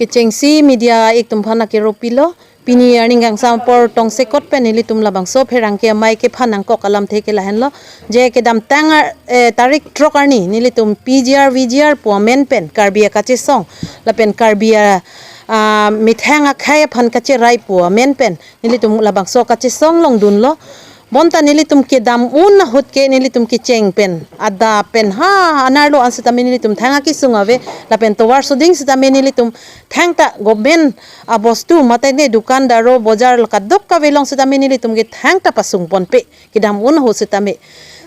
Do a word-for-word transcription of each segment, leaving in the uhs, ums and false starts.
Chengsi media ik tum aphan akero pilo, pini arni kangsam apor tongsekot pen nelitum labangso pherangke amei kephan nangkok alamthe ke lahenlo. Je kedamtang ar, eh, tarik throk arni nelitum P G R V G R pu amen pen Karbi akachesong lapen Karbi a, ah, methang akhei aphan kacherai pu amen pen nelitum labangso kachesong longdunlo. Bonta nelitum kedam un ahut ke nelitum kecheng pen, adap pen ha anerlo an sitame nelitum thang akesung ave, lapen tovar soding sitame nelitum thangta government abostu mate ne dukandar o bojar kadokave along sitame nelitum ke thangta pasung ponpe, kedam un ahut sitame.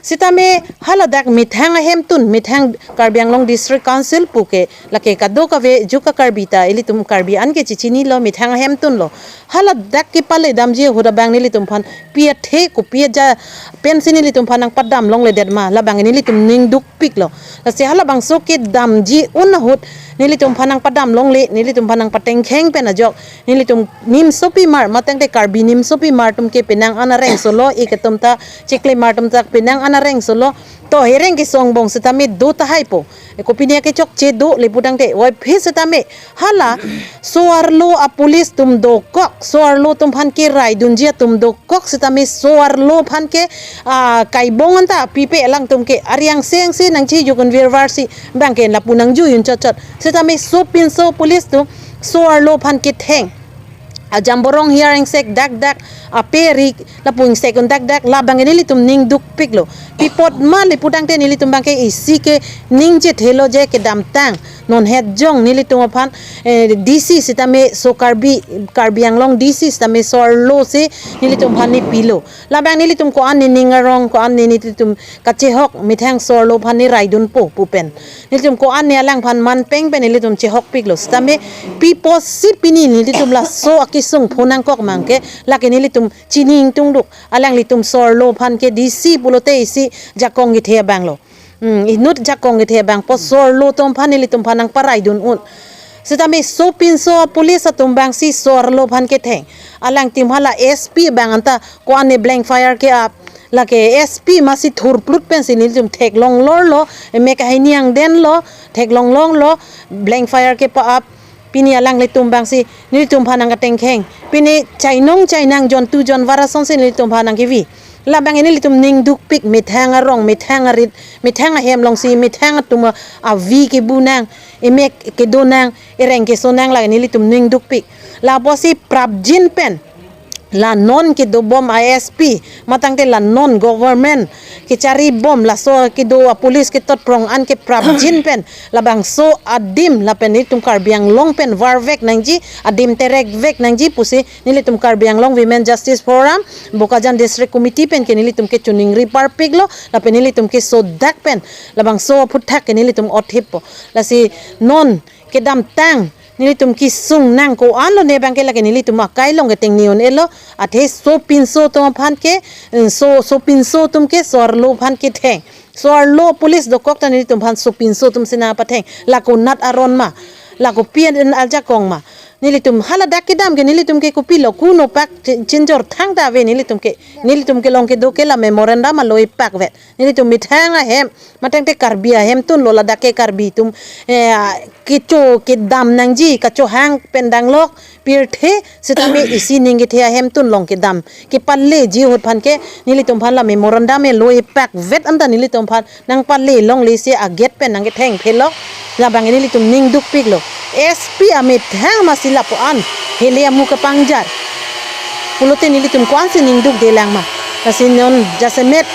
Sitame haladak methang ahemtun, methang Karbi Anglong District Council pu ke lake kadokave juk a-Karbi ta ilitum Karbi an ke chichinilo, methang ahemtunlo. Haladak kepale damji ahut abang nelitum aphan pi athe kopi aja pensi nelitum aphan nangpadam longledet ma, labang nelitum ning dukpiklo. Lasi halabangso kedamji un ahut nelitum aphan nangpadam longle, nelitum aphan nangpatengkheng pen ajok nelitum nimsopimar, matangte Karbi nimsopimar atum ke penang an areng solo, ik atum ta chiklemar atum ta penang an areng solo. To hereng kesong bong sitame do tahai po. E kopine kechokche do le putangte, wai phi sitame hala so-arlo a-police atum dokok, so-arlo atum aphan keraidunji atum dokok sitame so-arlo aphan ke, ah, kaibong anta pipe alangtum ke ariang seng se nangchijukun virvar si bang ke lapu nangjuyun chotchot. Sitame sopinso police atum so-arlo aphan ketheng. Ajamborong hiar ingsek dakdak, ape rik lapu ingsek un dakdak, labang nelitum ning dukpiklo. Pi apot ma le putangte nelitum bang ke isi ke ningje thelo je kedamtang non het jong nelitum aphan, eh, D C sitame so Karbi, Karbi Anglong D C sitame so-arlo si nelitum aphan nepilo. Labang nelitum ko-an nening arong, ko-an ne nelitum kachehok methang so-arlo aphan neraidunpo pu pen, nelitum ko-an ne alangphan manpeng pen nelitum chehokpiklo. Sitame pi apotsi pini nelitum laso akesung phonangkok mang ke, lake nelitum chini ingtungduk. Alanglitum so-arlo aphan ke D C pulote isi jakong kethe abanglo. Hmm, inut jakong kethe abang po so-arlo atum aphan nelitum aphan nangparaidun un. Sitame sopinso police atum bangsi so-arlo aphan ketheng. Alangtum hala S P bang anta ko-an ne blank fire ke-ap. Lake S P masi thurplut pensi nelitum theklong lorlo, emek ahini angdenlo, theklong longlo, blank fire kepa-ap. Pini alanglitum bangsi nelitum aphan nangkatengkheng. Pini chainong chainang jontu jonvar asonsi nelitum aphan nangkevi. Labang nelitum ning dukpik, methang arong, methang arit, methang ahem alongsi, methang atum avi kebu nang, emek kedo nang, ereng keso nang, lake nelitum ning dukpik. Lapusi prapjin pen la non kedobom a-S P, matangte la non government kecharibom, laso kedo a-police ketotprong an ke prapjin pen labangso adim lapen nelitum Karbi Anglong pen varvek nangji, adim terekvek nangji pusi nelitum Karbi Anglong Women Justice Forum, Bokajan District Committee pen ke nelitum kechoningri parpiklo, lapen nelitum kesodak pen labangso aphuthak ke nelitum othippo. Lasi non kedamtang nelitum kesung nang ko-anlo ne bang ke lake nelitum akai along ketengni un-elo, athe sopinso atum aphan ke, eh, so, sopinso atum ke so-arlo aphan ketheng. So-arlo police dokok ta nelitum aphan sopinso atum si nangpatheng. Lako nat aron ma, lako pi an ajakong ma. Nelitum haladak kedam ke nelitum ke kopilo, kuno pak chin-, chinjor thangta ave nelitum ke. Nelitum kelong kedo ke la memorandum alohi pakvet. Nelitum methang ahem, matangte Karbi ahemtunlo, ladak ke Karbi atum, eh, kecho kedam nangji, kachohang pen danglok, pirthe sitame isi ning kethe ahemtun along kedam kepaleji ahut aphan ke nelitum aphan la memorandum alohi pakvet anta nelitum aphan nangpale longle si agate pen nangketheng phelok. Labang nelitum ning dukpiklo. S P amethang masi lapu an hele amu kepangjar pulote nelitum ko-ansi ning dukde lang ma. Lasi non jasemet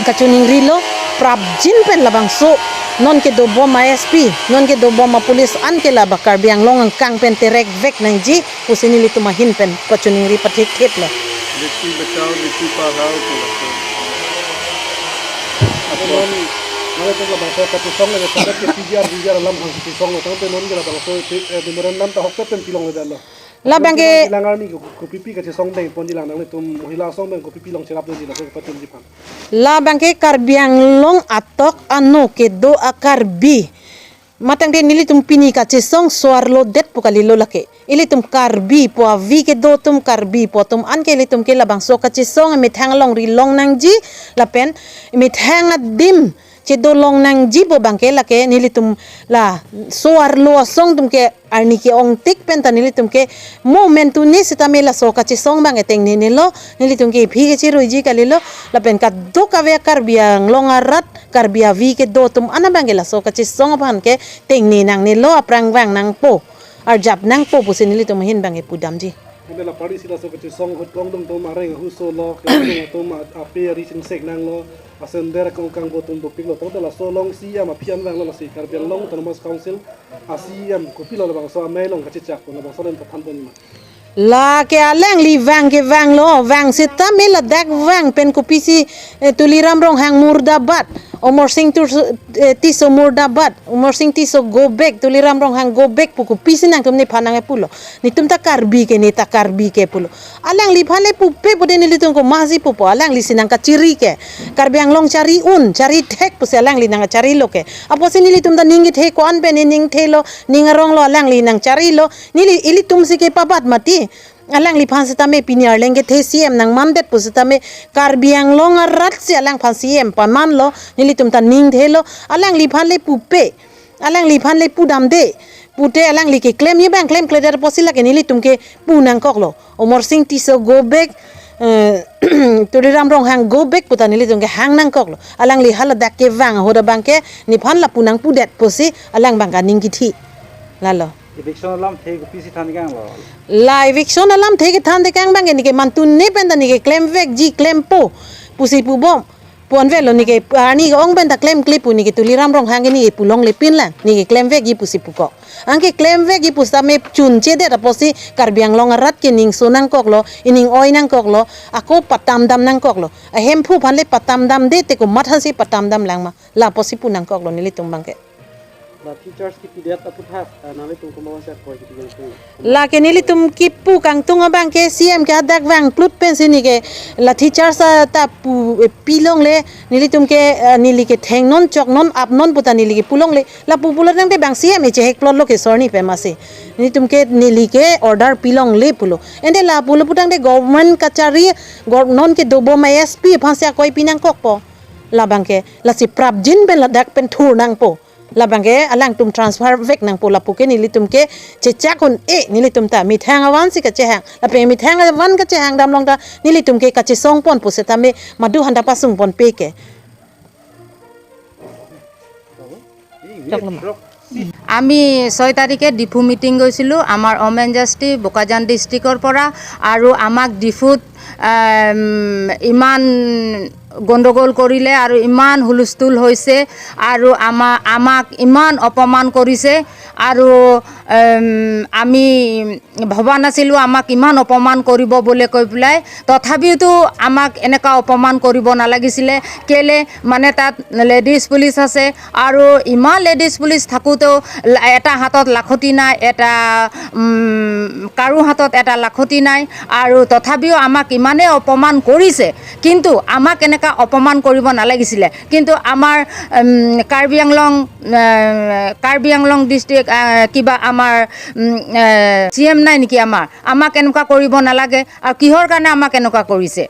kachoningrilo, prapjin pen labangso non kedobom a-S P, non kedobom a-police an ke la ba Karbi Anglong angkang pen terekvek nangji pusi nelitum ahin pen pachoningri pathekthelo. Beti bachao, beti padhao, pu laso. Apo non, non itu labangso kachesong le, sampai ke P G R, P G R alam hang kachesong lo, tangte non ke labangso, eh, memorandum ta ahokpet pen pilongledetlo. Labang ke, kelang arni ko, kopipi kachesong dengponji lang, nanglitum mohila asong pen kopipi long cherapdunji, laso patumji aphan. Labang ke Karbi Anglong atok ano kedo a-Karbi. Matangte nelitum pini kachesong so-arlodet pu kalilo lake. Ilitum Karbi pu avi kedo atum, Karbi pu atum an ke ilitum ke labangso kachesong methang alongri long nangji lapen methang adim chedo long nangji pu abang ke lake nelitum la so-arlo asong atum ke Arni ke-ongtik pen ta nelitum ke mo mentu ne sitame laso kachesong abang tengnenelo, nelitum ke aphi kechiruiji kalilo, lapen kadokave Karbi Anglong arat, Karbi avi kedo atum an abang ke laso kachesong aphan ke tengne nangnelo, aphrang vang nangpo, arjap nangpo pusi nelitum ahin abang ke pudamji. Ante la party si laso kachesong ahut kongdung atum areng ahuso lo, kongdung atum a-, ape ari chingsek nanglo, asender kong kangbo atum dopiklo, tangte laso along C E M aphi an vanglo, lasi Karbi Anglong Autonomous Council a C E M kopilo labangso amei along kachechak pon, labangso len pathan pon ma? Lake alangli vang ke vanglo, vang sitame ladak vang pen kopisi, eh, Tuliram Ronghang murdabad, Amar Singh Tur-, eh, Tisso murdabad, Amar Singh Tisso go back, Tuliram Ronghang go back pu kopisi nangtum nephan nangkepulo. Netum ta Karbi ke, ne ta Karbi ke pulo. Alangliphan le pupe pude nelitum komatsi pupo, alangli si nangkachiri ke. Karbi Anglong chari un, chari thek pusi alangli nangkacharilo ke. Apotsi nelitum ta ning kethe ko-an pen ne ning thelo, ning aronglo, alangli nangcharilo. Neli ilitum si kepabat mati. Alangliphan sitame pini arleng kethe C E M nangmandet pusitame Karbi Anglong arat si alangphan C E M pamanlo, nelitum ta ning thelo, alangliphan le pupe, alangliphan le pudamde, pute alangli keklemji abang klemkledet apotsi lake nelitum ke pu nangkoklo. Amar Singh Tisso go back, eh, Tuliram Ronghang go back pu ta nelitum ke hang nangkoklo. Alangli haladak kevang ahut abang ke nephan lapu nangpudet pusi alang abang ke aning kithi. Lalo. Eviction alamthe kopisi than kanglo? La eviction alamthe kethan tekang abang ke neke mantu ne pen ta neke klemvekji klempo pusi pubom. Pu-an velo neke, arni ke-ong pen ta klemkle pu neke Tuliram Ronghang ke neke pulongle pinlang, neke klemvekji pusi pukok. Anke klemvekji pusitame chunchedet apotsi Karbi Anglong arat ke ningso nangkoklo, ining oi nangkoklo, ako patamdam nangkoklo. Ahemphu aphan le patamdamde, te komat aphansi patamdam lang ma. La apotsi pu nangkoklo nelitum abang ke. Lathi charge kipidet aputhak, ah, nanglitum komatsi akoi kipi kangtung? Lake nelitum kipu kangtung abang ke C E M ke hadak vangplut pensi neke lathi charge ta pu, eh, pilongle, nelitum ke, eh, neli ke thengnon choknon apnon pu ta neli ke pulongle. Lapu pulo tangte bang C E M echehek plotlo ke sorni pe masi. Nelitum ke neli ke order pilongle pulo. Ante lapulo pu tangte government kachari, gov-, non kedobom S P aphansi akoi pi nangkokpo. Labang ke, lasi prapjin pen ladak pen thur nangpo. Labang ke alangtum transfer vek nangpo, lapu ke nelitum ke chechak un-e, nelitum ta methang avansi kachehang. Lapen methang avan kachehang damlong ta nelitum ke kachesong pon pusitame madu handa pasung ponpe ke. আমি ছয় তাৰিখে ডিফু মিটিং গৈছিলোঁ আমাৰ অমেন জাষ্টি বোকাজান ডিষ্ট্ৰিক্টৰ পৰা, আৰু আমাক ডিফুত, আম, ইমান গণ্ডগোল কৰিলে আৰু ইমান হুলস্থুল হৈছে আৰু আমা-, আমাক ইমান অপমান কৰিছে আৰু, আম, আমি ভবা নাছিলোঁ আমাক ইমান অপমান কৰিব বুলি কৈ পেলাই। তথাপিওতো আমাক এনেকুৱা অপমান কৰিব নালাগিছিলে। কেলে মানে তাত লেডিজ পুলিচ আছে আৰু ইমান লেডিজ পুলিচ থাকোঁতেও লা-, এটা হাতত লাখতি নাই, এটা, উম, কাৰো হাতত এটা লাখতি নাই আৰু তথাপিও আমাক ইমানেই অপমান কৰিছে। কিন্তু আমাক এনেকুৱা অপমান কৰিব নালাগিছিলে। কিন্তু আমাৰ, উম, কাৰ্বি আংলং, আহ, কাৰ্বি আংলং ডিষ্ট্ৰিক্ট, আহ, কিবা আমাৰ, উম, আহ, চি এম নাই নেকি আমাৰ? আমাক এনেকুৱা কৰিব নালাগে। আৰু কিহৰ কাৰণে আমাক এনেকুৱা কৰিছে?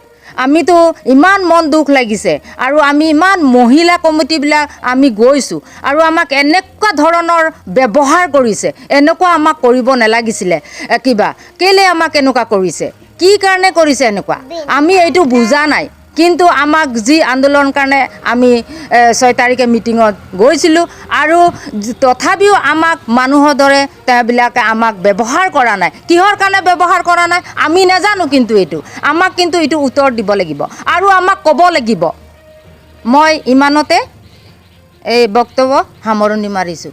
আমিতো ইমান মন দুখ লাগিছে আৰু আমি ইমান মহিলা কমিটিবিলাক আমি গৈছোঁ আৰু আমাক এনেকুৱা ধৰণৰ ব্যৱহাৰ কৰিছে, এনেকুৱা আমাক কৰিব নালাগিছিলে, এ, কিবা। কেলে আমাক এনেকুৱা কৰিছে? কি কাৰণে কৰিছে এনেকুৱা? আমি এইটো বুজা নাই। কিন্তু আমাক যি আন্দোলন কাৰণে আমি, এ, ছয় তাৰিখে মিটিঙত গৈছিলোঁ আৰু যি-, তথাপিও আমাক মানুহৰ দৰে তেওঁবিলাকে আমাক ব্যৱহাৰ কৰা নাই। কিহৰ কাৰণে ব্যৱহাৰ কৰা নাই আমি নাজানো, কিন্তু এইটো আমাক কিন্তু এইটো উত্তৰ দিব লাগিব আৰু আমাক ক'ব লাগিব। মই ইমানতে এই বক্তব্য সামৰণি মাৰিছোঁ।